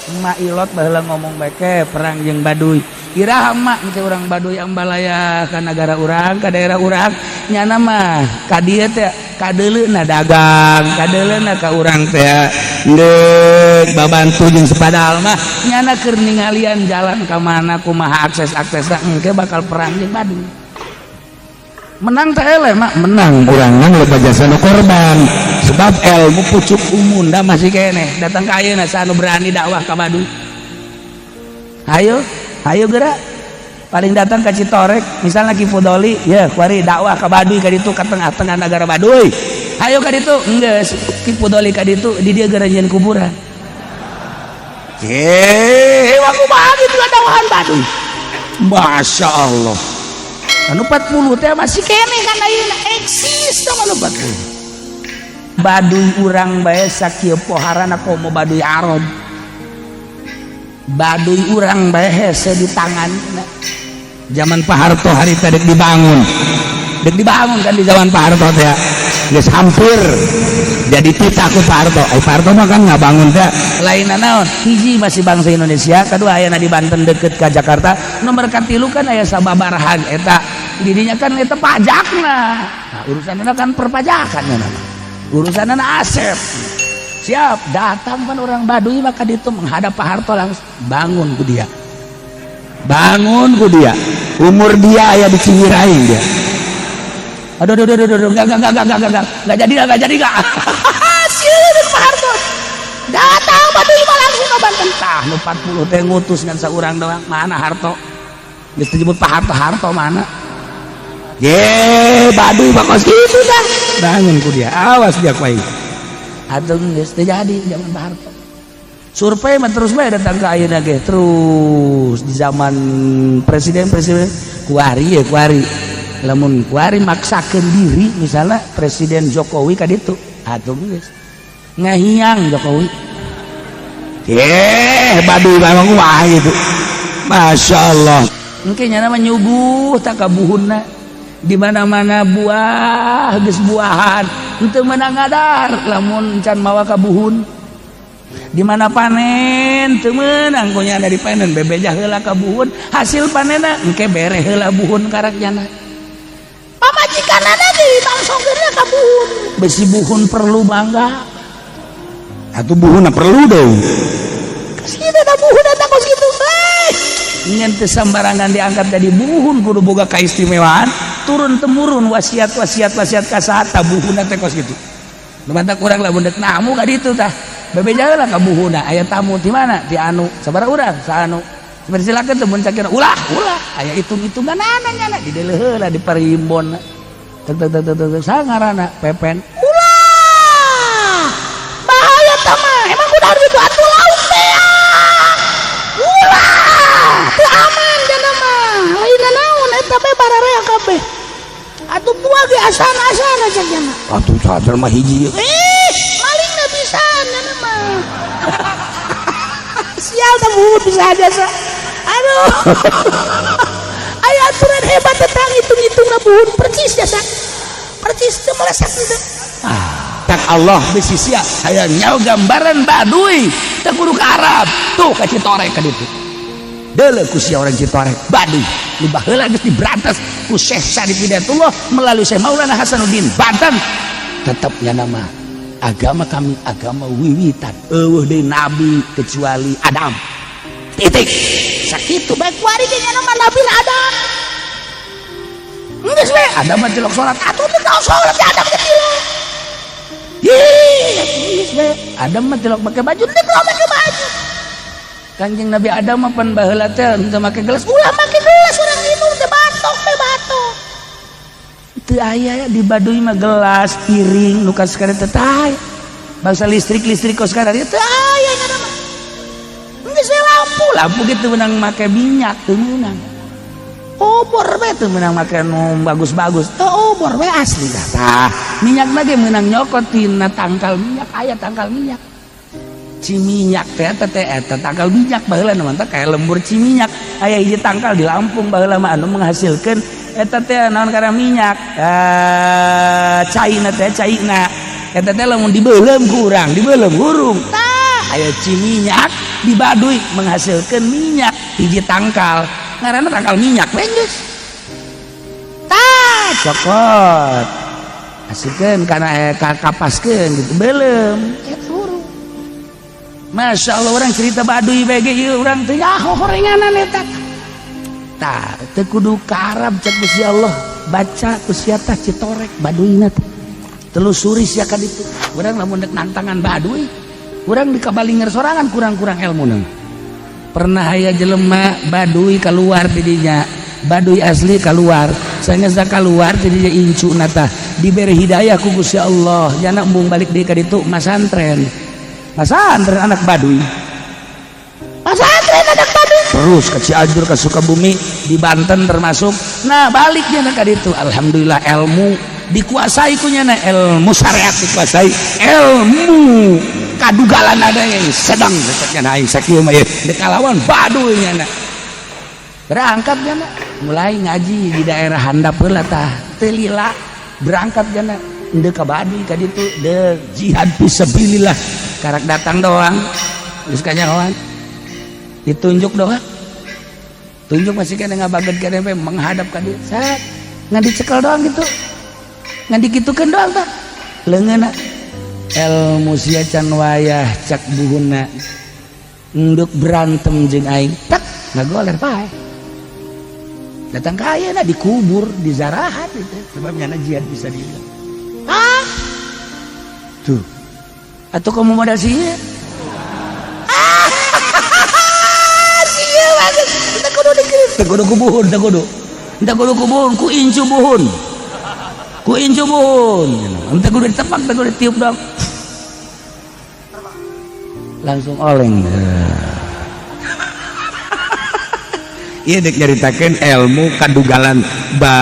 Emak ilot baheula ngomong beke perang jeung Baduy. Iraha, Emak, engke urang Baduy ambalaya ka nagara urang, ka daerah urang? Nyana mah ka dieu teh kadeuleuna dagang, kadeuleuna ka urang teh deuk babantu jeung sepadahal mah nyana keur ningalian jalan ka mana, kumaha akses-aksesna. Engke bakal perang jeung Baduy. Menang teh eleh, Mak, menang urang loba jasa nu korban, sebab ilmu pucuk umunda masih keneh datang ka ayeuna. Anu berani dakwah ka Baduy, ayo, ayo gerak. Paling datang ke Citorek misalnya, Ki Fudoli ya kuari dakwah ka Baduy ka ditu, ka tengah-tengah negara Baduy. Ayo ka ditu. Enggeus Ki Fudoli ka ditu, di dieu geura kuburan. Eh, aku bagi itu dakwahan Baduy. Masya Allah. Anu 40 teh masih keneh kan ayeuna eksis tong anu 40. Baduy urang bae sakieu poharana komo Baduy Arab. Baduy urang bae hese di tangan. Zaman Pak Harto harita dek dibangun. Dek dibangun kan di zaman Pak Harto teh. Geus hampir jadi titah ku Pak Harto. Ai Pak Harto mah kan ngabangun teh lain naon? Hiji, masih bangsa Indonesia, kedua ayana di Banten deket ke Jakarta, nomor katilu kan aya sababarahan eta dirinya kan eta pajakna. Nah, urusanna kan perpajakan ya nama. Urusanna aset. Siap, datang kan orang Baduy maka itu menghadap Pak Harto, langsung bangun ku dia. Bangun ku dia. Umur dia aya di cingir aing dia. Aduh, aduh, aduh, aduh, aduh, enggak, enggak jadi, enggak jadi, enggak. Sieun Pak Harto. Datang Baduy mah langsung ke Banten. Tah, nu 40 teh ngutus ngan saurang doang. Mana Harto? Geus disebut Pak Harto, Harto mana? Ye, Baduy mah kos kitu dah. Bangun ku dia. Awas dia ku aing. Atuh geus teu jadi zaman Pak Harto. Survei mah terus bae datang ke ayeuna ge terus di zaman presiden presiden kuari ya kuari. Lamun kuari maksakeun diri misalnya Presiden Jokowi ka ditu, atuh geus ngahiang Jokowi. Eh, Baduy memang wah gitu. Masya Allah. Engke nyana mah nyuguh tak kabuhunna. Di mana-mana buah geus buahan, henteu meunang ngadar lamun can mawa kabuhun. Di mana panen teu meunang ku nyana dipanen, bebeja heula ka buhun, hasil panenna engke bere heula buhun karak nyana. Pamajikanana dibangsongkeunna ka buhun. Besi buhun perlu bangga. Atuh buhunna perlu dong. Kitu da buhun eta kos kitu. Eh, ngan teu sambarangan diangkat jadi buhun, kudu boga kaistimewaan turun temurun, wasiat wasiat wasiat ka saha buhunna teh kos kitu. Nu mantap kurang lah dek namu ka ditu tah. Bebeja lah ka buhunna, aya tamu di mana? Di anu sabaraha urang? Saanu. Silakan teu mun cakira ulah, ulah. Aya hitung-hitunganana nyana di deuleuh heula di parimbon. Tek tek tek tek tek sangarana Pepen. Ulah. Bahaya tah mah. Emang kudu harus itu atuh lauk teh. Ulah, teu aman jana mah. Lain naon eta bae bararea kabeh. Atuh buah ge asana-asana cek jana. Atuh sadar mah hiji. Eh, malingna bisa jana mah. Sial tah buhun bisa aja sa. Aduh. Aya aturan hebat tentang hitung-hitung buhun percis jasa. Percis teu meleset teu. Ah, tak Allah Bisi sia hayang nyaho gambaran Baduy teu kudu ka Arab. Tuh ka Citorek ka ditu. Deuleu ku sia orang Citorek, Baduy. Nu baheula geus diberantas ku Syekh Syarif Hidayatullah melalui Syekh Maulana Hasanuddin Banten. Tetapnya nama agama kami agama wiwitan. Eueuh deui nabi kecuali Adam. Titik. Sakitu bae kuari ge nya nama nabi Adam. Geus we Adam mah tilok salat. Atuh teu tau salat ya Adam teh tilok. Ih, geus we Adam mah tilok make baju, teu make baju. Kanjeng Nabi Adam mah pan baheula teh henteu make gelas, ulah make gelas urang minum teh batok teh batok. Teu aya di Baduy mah gelas, piring nu sekarang teh aya. Bangsa listrik-listrik kos sekarang teu aya nya mah. Geus we lampu, lampu gitu meunang make minyak teu meunang. Obor we teu meunang make nu bagus-bagus. Teu, obor we asli dah. Tah, minyak ge meunang nyokot tina tangkal minyak, aya tangkal minyak. Ciminyak teh eta teh eta tangkal minyak baheula nu mantap kayak lembur ciminyak, aya hiji tangkal di Lampung baheula mah anu menghasilkeun eta teh naon karena minyak, eh, caina teh, caina eta teh lamun dibeuleum ku urang, dibeuleum hurung tah. Aya ciminyak di Baduy menghasilkan minyak hiji tangkal ngaranna tangkal minyak we geus. Tah, cokot. Asikeun kana kapaskeun gitu belum. Masya Allah, orang cerita Baduy bege ieu urang teh nyaho horenganan eta. Tah, teu kudu ka Arab cek Gusti Allah, baca ku sia tah citorek Baduyna teh. Telusuri sia ka ditu. Urang lamun dek nantangan Baduy, urang di kabalinger sorangan kurang-kurang ilmu nang. Pernah aya jelema Baduy keluar di dinya, Baduy asli keluar. Sanggeus keluar di dinya incu tah diberi hidayah ku Gusti Allah. Jana embung balik deui ka ditu masantren. Masantren anak Baduy. Masantren anak Baduy. Terus ke Cianjur, ke Sukabumi, di Banten termasuk. Nah, baliknya ka ditu. Alhamdulillah ilmu dikuasai ku nyana, ilmu syariat dikuasai, ilmu kadugalan ada yang sedang dekatnya aing sakieu mah ieu dek kalawan Baduy nyana. Berangkat nyana, mulai ngaji di daerah handap heula tah, teu lila berangkat nyana endeu ka Baduy ka ditu deuk jihad fisabilillah. Karak datang doang geus kanyahoan. Ditunjuk doang. Tunjuk masih kena ngabaget kena menghadap ka dieu. Set ngan dicekel doang gitu. Ngan dikitukeun doang tah. Leungeunna ilmu sia can wayah cak buhunna. Enduk berantem jeung aing tak ngagoler pae. Datang ka ayeuna dikubur di zarahat itu sebab nyana jihad bisa dibilang. Ah. Tuh. Atau kamu modal sih? Ah. Sia banget. Teu kudu dikirim. Teu kudu ku buhun, teu kudu. Teu kudu ku buhun, ku incu buhun. Ku incu buhun. Teu kudu ditepak, teu kudu ditiup dong. Langsung oleng. Ieu dek nyaritakeun ilmu kadugalan ba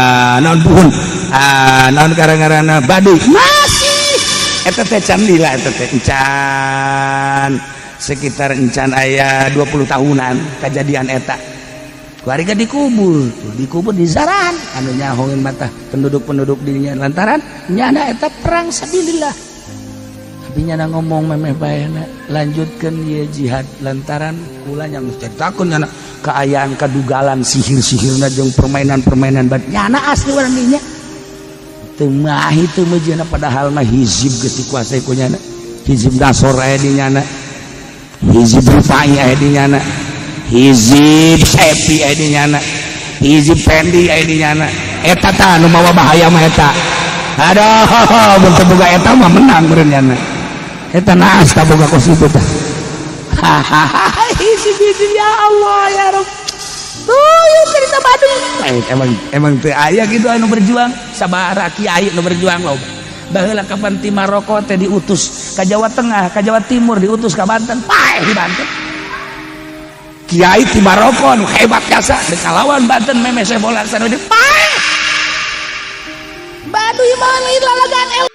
naon buhun. Ah, naon karang-karana Baduy. Masih eta teh can lila eta teh encan sekitar encan aya 20 tahunan kejadian eta. Keluarga dikubur, tuh, dikubur di zaran anu nyahoeun mata penduduk-penduduk dinya lantaran nyana eta perang sabilillah. Tapi nyana ngomong memeh bae lanjutkeun ieu jihad lantaran kula nya geus caritakeun nyana keayaan kadugalan sihir-sihirna jeung permainan-permainan bat nyana asli urang dinya. Teu mahi teu meujeuhna padahal mah hizib geus dikuasai ku nyana. Hizib Nasor aya di nyana. Hizib Rufai aya di nyana. Hizib Sepi aya di nyana. Hizib Fendi aya di nyana. Eta tah nu mawa bahaya mah eta. Aduh, mun teu boga eta mah menang meureun nyana. Eta naas tah boga kos kitu tah. Hahaha, hizib-hizib ya Allah ya Rabb. Tuh, yuk cerita Baduy. Emang emang teu aya kitu anu berjuang, sabaraha kiai nu berjuang loba. Baheula kapan ti Maroko teh diutus ka Jawa Tengah, ka Jawa Timur, diutus ka Banten, paeh di Banten. Kiai ti Maroko nu hebat jasa deuk kalawan Banten memeh bola sarua paeh. Baduy mah lain lalagan.